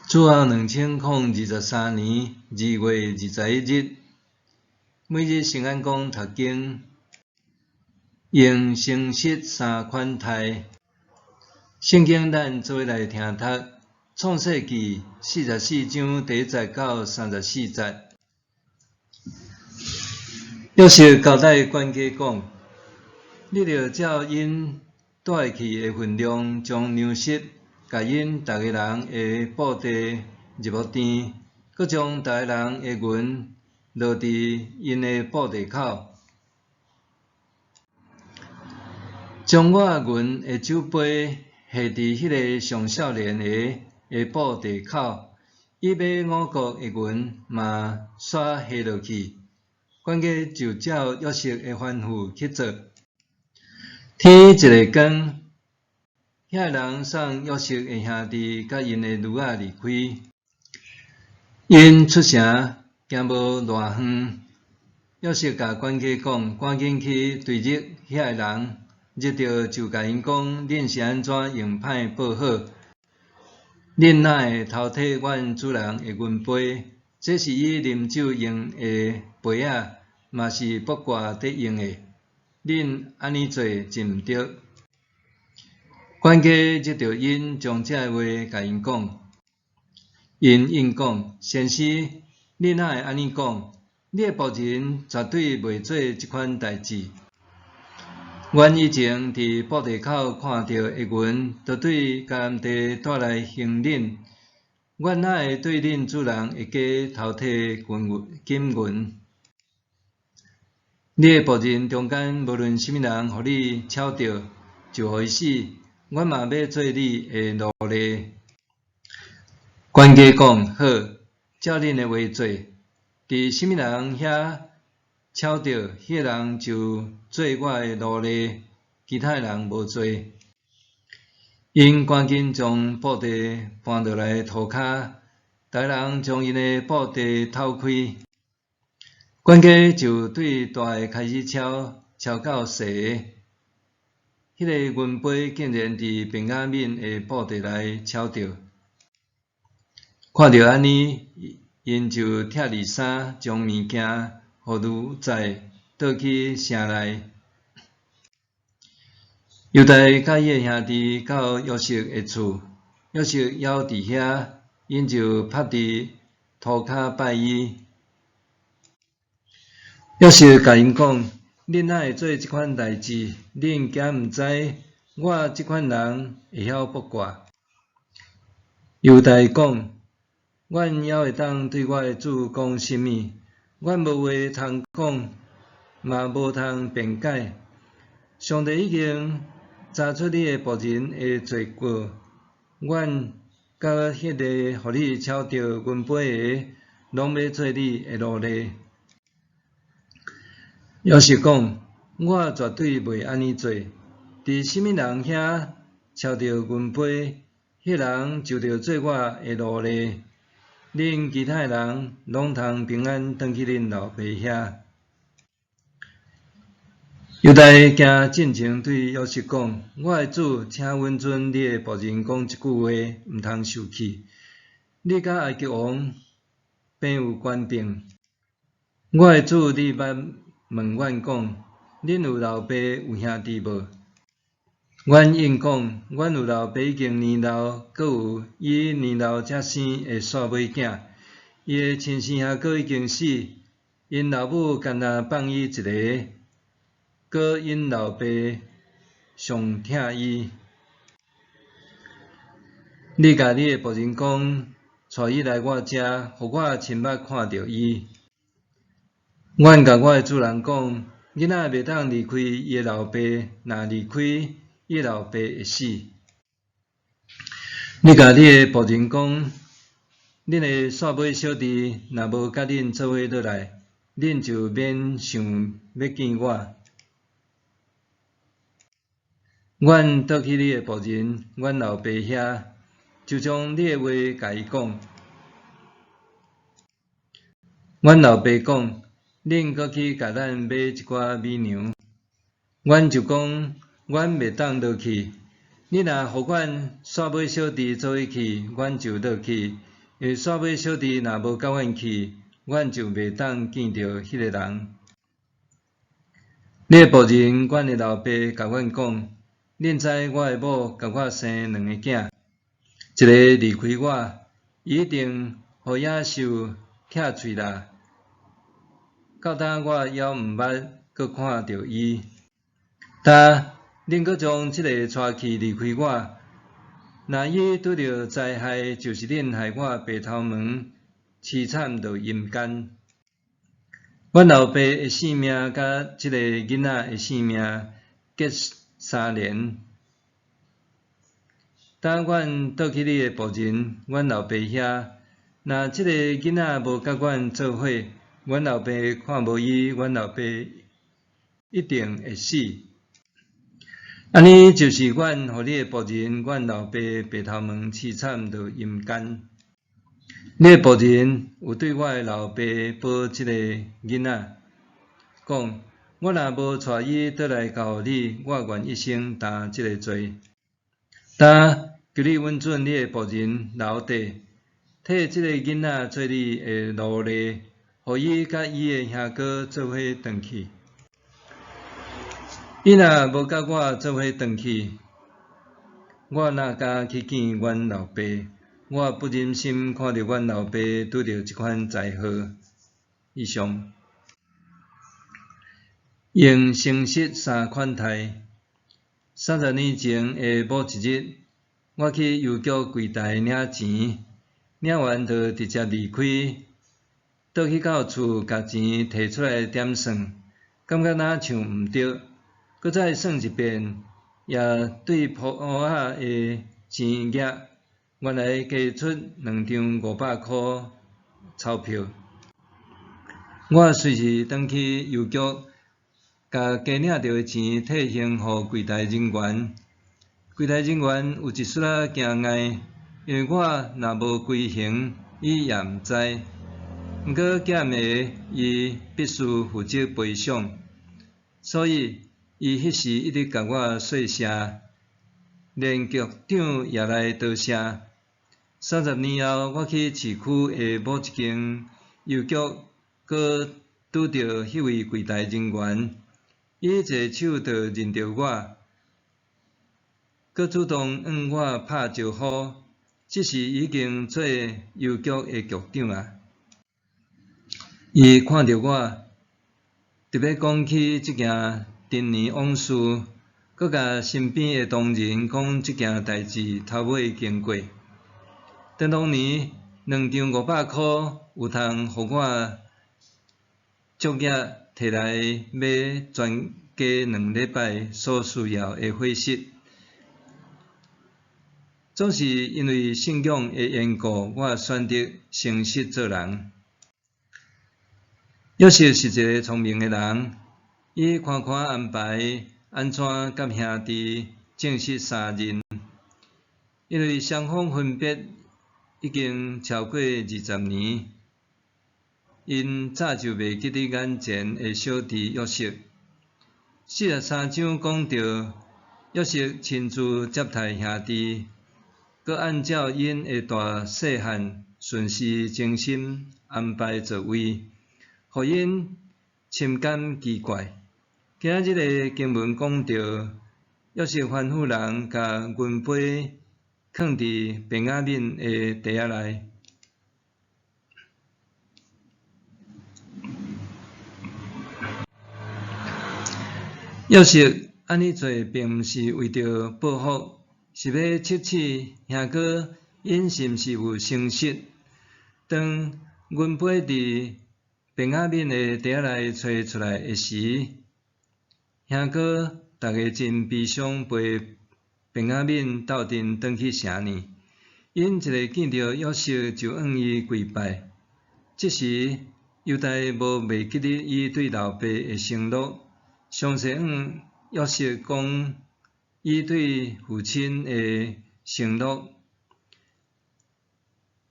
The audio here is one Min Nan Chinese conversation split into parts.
主後2023年2月21日，每日聖安講讀經，用誠實三款態。聖經咱做伙來聽讀《創世記》44章第1節到34節。約瑟交代管家講：你著照𪜶帶去的份量，將糧食共𪜶逐个人的布袋入予殿，閣將逐个人的銀落佇𪜶的布袋口。將我銀的酒杯下佇彼个上少年的的布袋口，伊買五穀的銀嘛煞下落去。管家就照約瑟的吩咐去做。天一下光，遐个人送約瑟的兄弟佮𪜶的女仔離開。𪜶出城行無偌遠，約瑟共管家講：趕緊去追入遐個人，入著就共𪜶講：恁是按怎用歹報好？恁哪會偷提阮主人的銀杯？這是伊啉酒用的杯仔，嘛是卜卦佇用的。恁按呢做真毋著。管家入著𪜶，將這个話共𪜶講。𪜶應講：先生，你哪會按呢講？你的僕人絕對袂做這款代誌。阮以前佇布袋口看著的銀，都對迦南地帶來還恁。阮哪會對恁主人的家偷提金銀？你的僕人中間無論啥物人予你撨著，就予伊死。阮嘛欲做你的奴隸。管家講：好，照恁的話做。佇啥物人遐撨著，彼个人就做我的奴隸，其他的人無做。𪜶趕緊將布袋搬落來塗跤，逐个人將𪜶的布袋敨開。管家就對大的開始敲，敲到細的。彼个銀杯竟然佇便雅憫的布袋內撨著。看著按呢，𪜶就拆離衫，將物件予女載倒去城內。猶大佮伊的兄弟到約瑟的厝，約瑟猶佇遐，𪜶就趴佇塗跤拜伊。約瑟共𪜶講：恁哪會做這款代誌？恁敢毋知我這款人會曉卜卦？猶大講：阮猶會當對我的主講啥物？阮無話通講，嘛無通辯解。上帝已經查出你的僕人的罪過，阮佮彼个予你撨著銀杯的，攏欲做你的奴隸。約瑟講：我絕對袂按呢做。佇啥物人遐撨著銀杯，彼人就著做我的奴隸。恁其他的人攏通平安轉去恁老爸遐。猶大行進前對約瑟講：我的主，請允准你的僕人講一句話，毋通受氣。你佮埃及王平有權柄。我的主，你捌問阮講：恁有老爸有兄弟無？阮應講：阮有老爸已經年老，閣有以年老才生的煞尾囝。伊的親生兄哥已經死，𪜶老母干焦放伊一个，閣𪜶老爸上疼伊。你共你的僕人講，帶伊來我遮，予我親目看著伊。阮共我的主人講，囡仔袂當離開伊的老爸，若離開，伊老爸會死。你共你的僕人講，恁的煞尾小弟若無佮恁做伙落來，恁就免想欲見我。阮倒去你的僕人，阮老爸遐，就將你的話共伊講。阮老爸講，恁閣去共咱買一寡米糧。阮就講，阮袂當落去。你若予阮煞尾小弟做伙去，阮就落去。下煞尾小弟若無佮阮去，阮就袂當見著彼个人。你的僕人，阮的老爸共阮講，恁知我的某共我生兩个囝，一个離開我，伊一定予野獸拆喙啦。到今我猶毋捌閣看著伊。今恁閣將這个帶去離開我，若伊拄著災害，就是恁害我白頭毛淒慘落陰間。阮老爸的性命佮這个囡仔的性命結相連。當阮倒去你的僕人，阮老爸遐，若這个囡仔無佮阮做伙，阮老爸看無伊，阮老爸一定會死。按呢就是阮予你的僕人，阮老爸白頭毛淒慘落陰間。你的僕人有對我的老爸保這个囡仔，講：我若無帶伊倒來交予你，我願一生擔這个罪。今求你允准你的僕人留低，替這个囡仔做你的奴隸，予伊佮伊的兄哥做伙轉去。伊若無佮我做伙轉去，我哪敢去見阮老爸？我不忍心看著阮老爸拄著這款災禍。以上。用誠實三款待。30年前的某一日，我去郵局櫃台領錢，領完就直接離開，倒去到厝，共錢提出來點算，感覺若像毋對，閣再算一遍，也對簿仔的錢額，原來加出兩張500箍鈔票。我隨時轉去郵局，共加領著的錢退還予櫃台人員。櫃台人員有一絲仔驚訝，因為我若無規還，伊也毋知。毋過減的伊必須負責賠償，所以伊彼時一直共我說謝，連局長也來多謝。30年後，我去市區的某一間郵局，閣拄著彼位櫃台人員，伊一个手就認著我，閣主動向我拍招呼，這時已經做郵局的局長矣。伊看著我，特欲講起這件陳年往事，閣共身邊的同仁講這件代誌頭尾經過。當當年兩張500箍有通予我足額提來買全家兩禮拜所需要的伙食。總是因為信仰的緣故，我選擇誠實做人。約瑟是一个聰明的人，伊看看安排按怎佮兄弟正式相認，因為雙方分別已經超過20年，𪜶早就袂記得眼前的小弟約瑟。43章講著約瑟親自接待兄弟，閣按照𪜶的大細漢順時精心安排座位，予𪜶深感奇怪。今仔日的經文講著，約瑟吩咐人共銀杯囥佇便雅憫的袋仔內。約瑟按呢做，並毋是為著報復，是欲測試兄哥𪜶是毋是有誠實。當銀杯佇便雅憫的袋仔內揣出來的時，兄哥逐家真悲傷，陪便雅憫鬥陣轉去城呢。𪜶一个見著約瑟就向伊跪拜。這時猶大無袂記得伊對老爸的承諾，詳細向約瑟講伊對父親的承諾。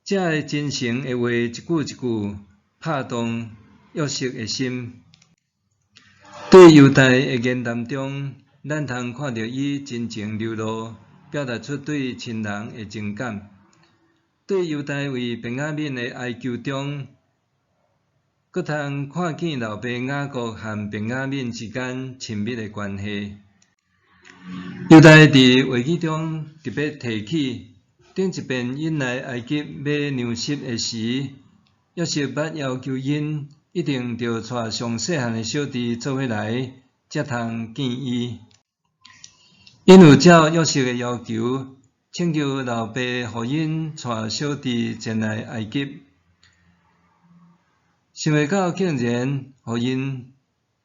這个真誠的話一句一句拍動約瑟的心。對猶大的言談中，咱通看著伊真情流露，表達出對親人的情感。對猶大為便雅憫的哀求中，閣通看見老爸雅各和便雅憫之間親密的關係。猶大佇話語中特別提起，頂一遍𪜶來埃及買糧食的時，約瑟捌要求𪜶一定著帶上細漢的小弟做伙來，才通見伊。𪜶有照約瑟的要求，請求老爸予𪜶帶小弟前來埃及，想袂到竟然予𪜶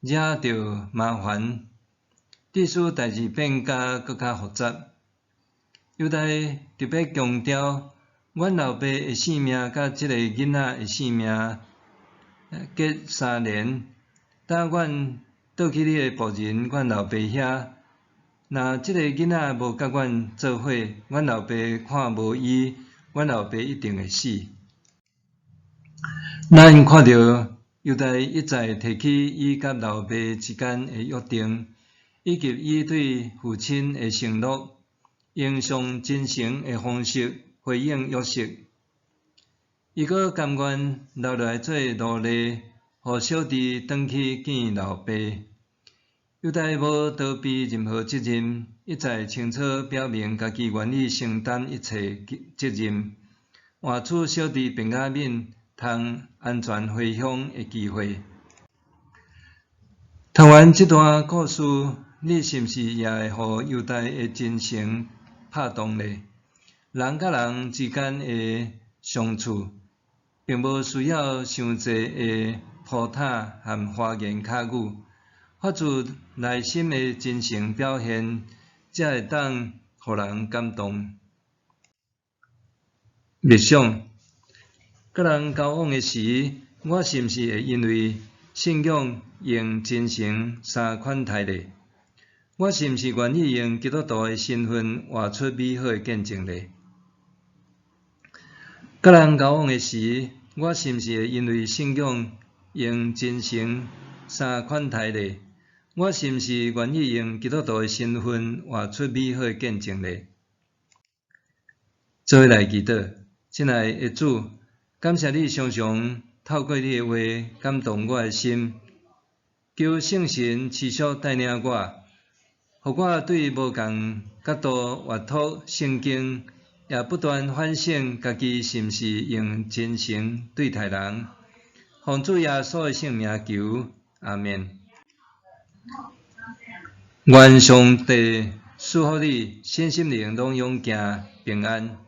惹著麻煩，致使代誌變甲閣較複雜。猶大特別強調，阮老爸的性命佮這个囡仔的性命結相連。當阮倒去你的僕人阮老爸遐，若這个囡仔無佮阮做伙，阮老爸看無伊，阮老爸一定會死。咱看著猶大一再提起伊佮老爸之間的約定，以及伊對父親的承諾，用上真誠的方式回應約瑟。伊閣甘願留落來做奴隸，予小弟轉去見老爸。猶大無逃避任何責任，一再清楚表明家己願意承擔一切責任，換取小弟便雅憫通安全回鄉的機會。讀完這段故事，你是毋是也會予猶大的真誠拍動咧？人佮人之間的相處，並無需要傷濟的鋪坦和花言巧語，發自內心的真誠表現，才會當予人感動。默想，佮人交往的時，我是毋是會因為信仰用真誠相款待咧？我是毋是願意用基督徒的身份活出美好的見證咧？佮人交往的時，我是毋是會因為信仰用真誠相款待咧？我是毋是願意用基督徒的身份活出美好的見證咧？做伙來祈禱，親愛的主，感謝你常常透過你的話感動我的心，求聖神持續帶領我，予我對無仝角度閱讀聖經，也不斷反省家己是毋是用真誠對待人。奉主耶穌的聖名求，阿們。願上帝賜福你，身心靈攏勇健平安。